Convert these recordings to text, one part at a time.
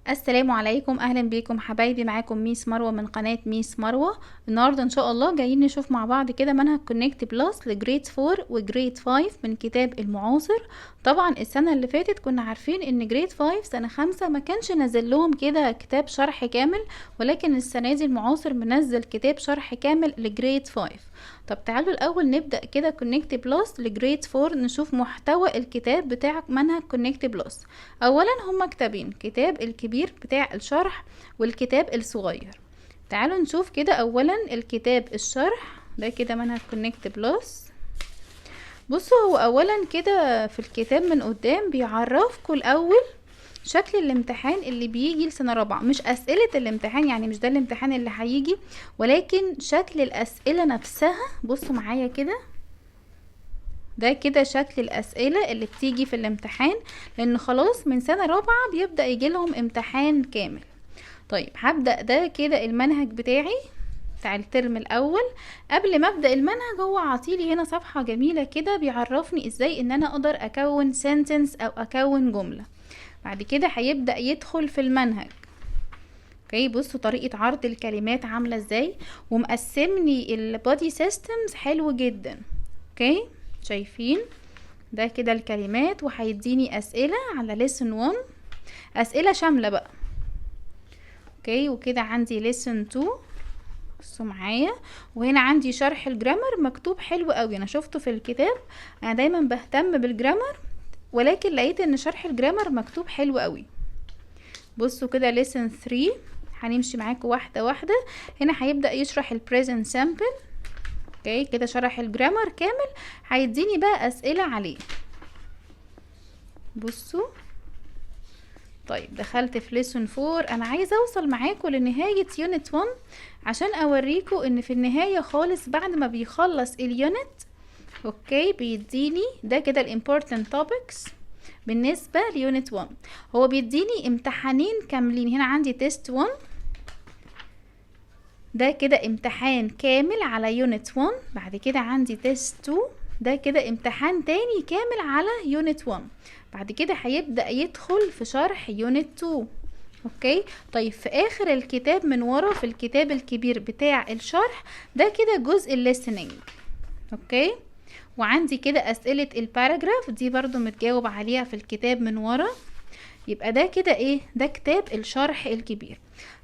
السلام عليكم، اهلا بيكم حبايبي. معاكم Miss مروه من قناة Miss مروه. النهارده ان شاء الله جايين نشوف مع بعض كده منهج Connect Plus ل grade 4 و grade 5 من كتاب المعاصر. طبعا السنة اللي فاتت كنا عارفين ان grade 5 سنة 5 ما كانش نازل لهم كده كتاب شرح كامل، ولكن السنة دي المعاصر منزل كتاب شرح كامل ل grade 5. طب تعالوا الاول نبدا كده Connect Plus ل grade 4، نشوف محتوى الكتاب بتاع منهج Connect Plus. اولا هما كتابين، كتاب الكبير بتاع الشرح والكتاب الصغير. تعالوا نشوف كده اولا الكتاب الشرح ده كده منهج Connect Plus. بصوا، هو اولا كده في الكتاب من قدام بيعرفكم الاول شكل الامتحان اللي بيجي لسنة رابعة، مش أسئلة الامتحان، يعني مش ده الامتحان اللي هيجي، ولكن شكل الأسئلة نفسها. بصوا معايا كده، ده كده شكل الأسئلة اللي بتيجي في الامتحان، لأن خلاص من سنة رابعة بيبدأ يجي لهم امتحان كامل. طيب هبدأ ده كده المنهج بتاعي بتاع الترم الأول. قبل ما أبدأ المنهج هو عاطيلي هنا صفحة جميلة كده بيعرفني ازاي ان انا اقدر اكون sentence او اكون جملة. بعد كده هيبدأ يدخل في المنهج. okay، بصوا طريقة عرض الكلمات عاملة ازاي، ومقسمني ال buddy systems حلو جدا. okay، شايفين ده كده الكلمات، وهيديني اسئلة على lesson 1، اسئلة شاملة بقى. okay، وكده عندي lesson 2، بصوا معايا، وهنا عندي شرح ال grammar مكتوب حلو قوي، انا شفته في الكتاب. انا دايما بهتم بال grammar، ولكن لقيت ان شرح ال grammar مكتوب حلو قوي. بصوا كده lesson 3، هنمشي معاكم واحدة واحدة. هنا هيبدأ يشرح ال present simple. okay، كده شرح ال grammar كامل، هيديني بقى اسئلة عليه. بصوا، طيب دخلت في lesson 4. انا عايزه اوصل معاكم لنهاية unit 1 عشان اوريكم ان في النهاية خالص بعد ما بيخلص ال unit، okay، بيديني ده كده ال important topics بالنسبة ل unit 1. هو بيديني امتحانين كاملين. هنا عندي test 1، ده كده امتحان كامل على unit 1. بعد كده عندي test 2، ده كده امتحان تاني كامل على unit 1. بعد كده هيبدأ يدخل في شرح unit 2. okay، طيب في اخر الكتاب من ورا في الكتاب الكبير بتاع الشرح ده كده جزء ال listening. okay، وعندي كده اسئلة ال paragraph دي برضو متجاوب عليها في الكتاب من ورا. يبقى ده كده ايه؟ ده كتاب الشرح الكبير.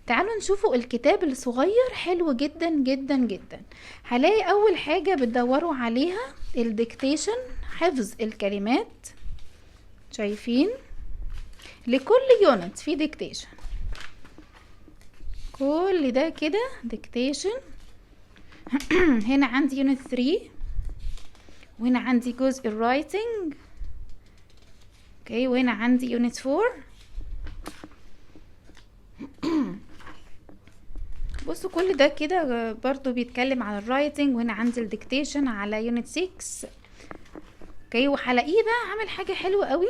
تعالوا نشوفوا الكتاب الصغير، حلو جدا جدا جدا. هلاقي اول حاجة بتدوروا عليها ال dictation، حفظ الكلمات. شايفين لكل unit في dictation، كل ده كده dictation. هنا عندي unit 3، وهنا عندي جزء ال writing. okay، وهنا عندي unit 4. بصوا كل ده كده برضو بيتكلم عن ال writing، وهنا عندي ال dictation على unit 6. okay، وهلاقيه بقى عامل حاجة حلوة قوي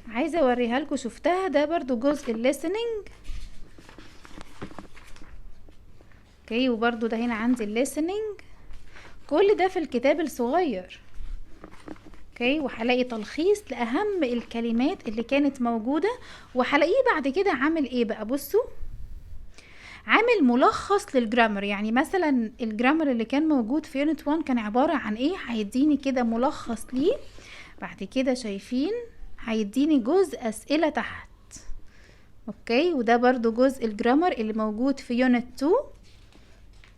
عايزة اوريها لكم، شفتها. ده برضو جزء ال listening. okay، وبرضو ده هنا عندي ال listening. كل ده في الكتاب الصغير. okay، وهلاقي تلخيص لاهم الكلمات اللي كانت موجودة، وهلاقيه بعد كده عامل ايه بقى؟ بصوا عامل ملخص لل grammar. يعني مثلا ال grammar اللي كان موجود في unit 1 كان عبارة عن ايه، هيديني كده ملخص ليه. بعد كده شايفين هيديني جزء اسئلة تحت. okay، وده برضو جزء ال grammar اللي موجود في unit 2،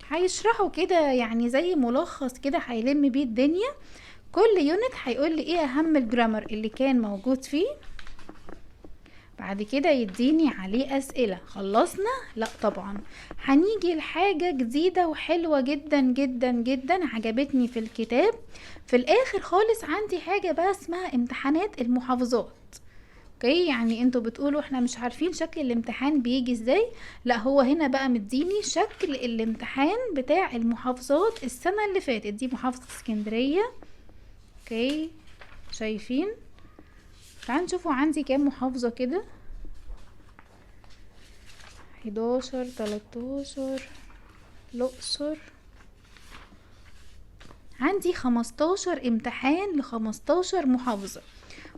هيشرحه كده يعني زي ملخص كده هيلم بيه الدنيا. كل unit هيقول لي ايه اهم ال grammar اللي كان موجود فيه، بعد كده يديني عليه اسئلة. خلصنا؟ لا طبعا، هنيجي لحاجة جديدة وحلوة جدا جدا جدا عجبتني في الكتاب. في الاخر خالص عندي حاجة بقى اسمها امتحانات المحافظات. okay، يعني انتوا بتقولوا احنا مش عارفين شكل الامتحان بيجي ازاي، لا هو هنا بقى مديني شكل الامتحان بتاع المحافظات السنة اللي فاتت. دي محافظة اسكندرية. okay، شايفين؟ تعالوا نشوفوا عندي كام محافظة كده، 11، 13، الأقصر، عندي 15 امتحان ل15 محافظة.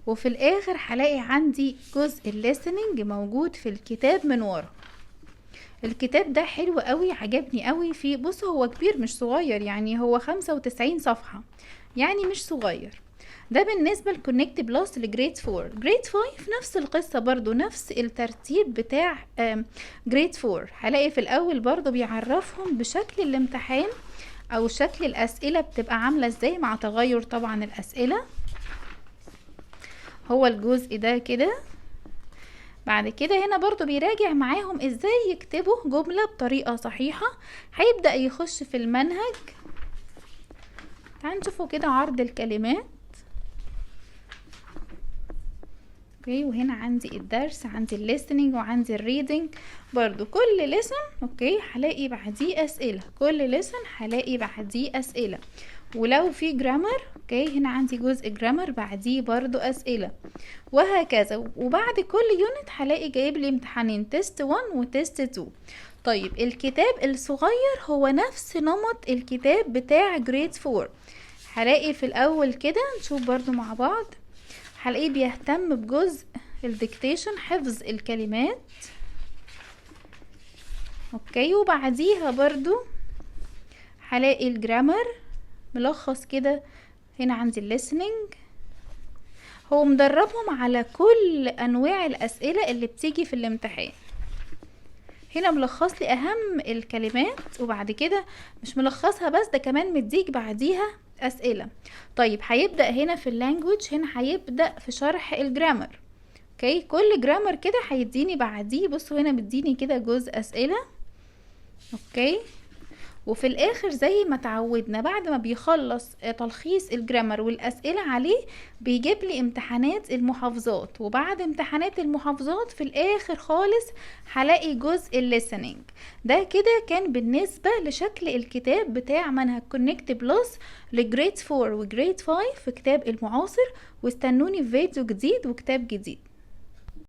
وفي الاخر هلاقي عندي جزء ال listening موجود في الكتاب من ورا. الكتاب ده حلو قوي، عجبني قوي فيه. بصوا هو كبير مش صغير، يعني هو 95 صفحة، يعني مش صغير. ده بالنسبة ل Connect Plus ل grade 4. grade 5 نفس القصة برضو، نفس الترتيب بتاع grade 4. هلاقي في الأول برضو بيعرفهم بشكل الامتحان أو شكل الأسئلة بتبقى عاملة ازاي، مع تغير طبعا الأسئلة. هو الجزء ده كده. بعد كده هنا برضو بيراجع معاهم ازاي يكتبوا جملة بطريقة صحيحة. هيبدأ يخش في المنهج. تعالوا نشوفوا كده عرض الكلمات. okay، وهنا عندي الدرس، عندي ال listening وعندي ال reading برضو. كل lesson okay هلاقي بعديه اسئله، كل lesson هلاقي بعديه اسئله. ولو في grammar okay هنا عندي جزء grammar بعديه برضو اسئله، وهكذا. وبعد كل unit هلاقي جايب لي امتحانين، test 1 و test 2. طيب الكتاب الصغير هو نفس نمط الكتاب بتاع grade 4. هلاقي في الاول كده نشوف برضو مع بعض، هلاقيه بيهتم بجزء ال dictation، حفظ الكلمات. okay، وبعديها برضو هلاقي ال grammar ملخص كده. هنا عندي ال listening، هو مدربهم على كل انواع الاسئله اللي بتيجي في الامتحان. هنا ملخص لي اهم الكلمات، وبعد كده مش ملخصها بس، ده كمان مديك بعديها اسئله. طيب هيبدا هنا في ال language، هنا هيبدا في شرح ال grammar. okay، كل grammar كده هيديني بعديه، بصوا هنا مديني كده جزء اسئله. okay، وفي الاخر زي ما تعودنا بعد ما بيخلص تلخيص ال grammar والاسئله عليه بيجيب لي امتحانات المحافظات، وبعد امتحانات المحافظات في الاخر خالص هلاقي جزء ال listening. ده كده كان بالنسبه لشكل الكتاب بتاع منهج Connect Plus ل grade 4 و grade 5 في كتاب المعاصر. واستنوني في فيديو جديد وكتاب جديد.